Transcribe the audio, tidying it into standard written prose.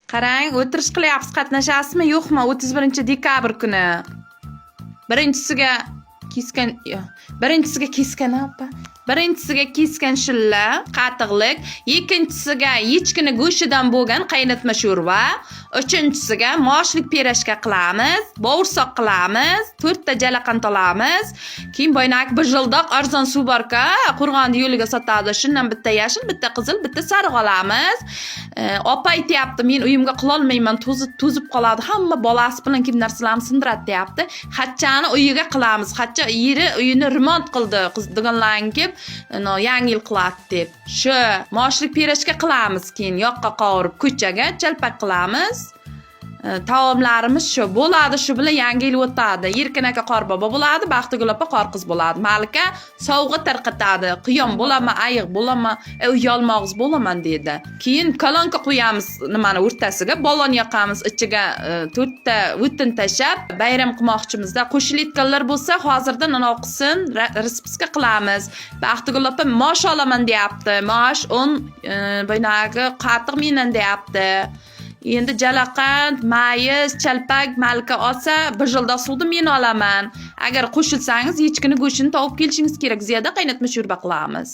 Qarang, o'tirish qilyapsiz, qatnashasizmi, yo'qmi? 31 dekabr kuni. Birinchisiga kesgan, yo'q, birinchisiga kesgan opa. Birinchisiga kesgan shilla, qatiqlik, ikkinchisiga echkini go'shtidan bo'lgan qaynatma sho'rva, uchinchisiga moshlik pirojka qilamiz, bovursoq qilamiz, to'rtta jalaqant olamiz. Keyin boynak bijildoq arzon suv borka, Qo'rg'onni yo'liga sotadi. Shundan bitta yashil, bitta qizil, bitta sariq olamiz. Opa aytyapti, men uyimga qilolmayman, to'zib to'zib qoladi, hamma bolasi bilan kelib narsalarni sindiradi deyapti. Xatchani uyiga qilamiz. Xatcha eri uyini remont qildi, qiz dugonlaring kelib, yangi yil qiladi deb. Shu moshlik pirojka qilamiz, keyin yoqqa qovurib ko'chaga chalpak qilamiz. Taomlarimiz shu bo'ladi, shu bilan yangi yil o'tadi. Erkin aka qorbobo bo'ladi, Baxtigul opa qorqiz bo'ladi. Malika sovg'a tarqatadi. Quyon bo'laman, ayiq bo'laman, yolmog'iz bo'laman dedi. Keyin kolonka qo'yamiz nimani o'rtasiga, ballon yoqamiz, ichiga to'rtta o'tin tashlab bayram qilmoqchimizda. Qo'shilayotganlar bo'lsa, hozirdan anavi qilsin, расписка qilamiz. Baxtigul opa mosh olaman deyapti. Mosh, un, boyagi qatiq mendan deyapti. Endi jalaqand, mayiz, chalpak Malika olsa, bijildoq suvni men olaman. Agar qo'shilsangiz, echkini go'shtini topib kelishingiz kerak. Ziyoda qaynatma sho'rva qilamiz.